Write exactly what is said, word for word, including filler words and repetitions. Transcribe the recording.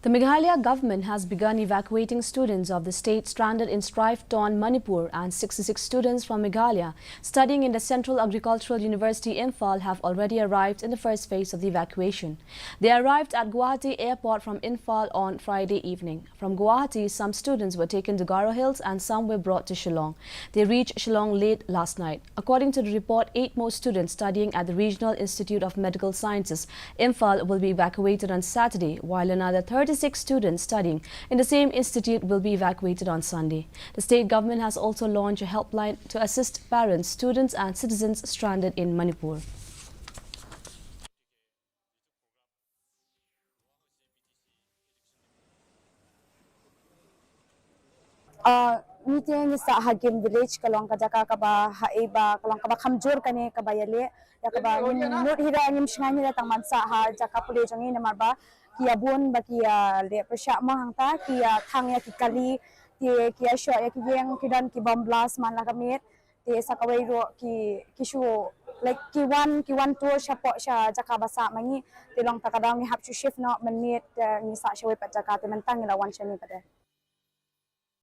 The Meghalaya government has begun evacuating students of the state stranded in strife-torn Manipur, and sixty-six students from Meghalaya studying in the Central Agricultural University Imphal have already arrived in the first phase of the evacuation. They arrived at Guwahati airport from Imphal on Friday evening. From Guwahati, some students were taken to Garo Hills and some were brought to Shillong. They reached Shillong late last night. According to the report, eight more students studying at the Regional Institute of Medical Sciences, Imphal, will be evacuated on Saturday, while another thirty-six students studying in the same institute will be evacuated on Sunday. The state government has also launched a helpline to assist parents, students, and citizens stranded in Manipur. Ah, ngi te ngi sah ha Gim Village, ka long ka jaka kaba ha ei ba, ka long kaba kham jur kane kaba ïaleh, ïa kaba ngim nud hi ruh, ngim shngaiñ hi ruh tang ban sah ha jaka pule jong ngi, namar ba ki ïa bun ba ki ïaleh pyrshah mo hangta, ki ïa thang ïa ki kali, te ki ïa shoh ïa ki ïing, ki don ki bomb blast man la ka miet, te sa kawei ruh ki, ki shu, like, ki wan, ki wan tour shapoh sha jaka ba sah ma ngi, te long ta ka daw ngi hap shu shift noh mynmiet, te ngi sah sha wei pat jaka, te mynta ngi la wan sha ngi pat de.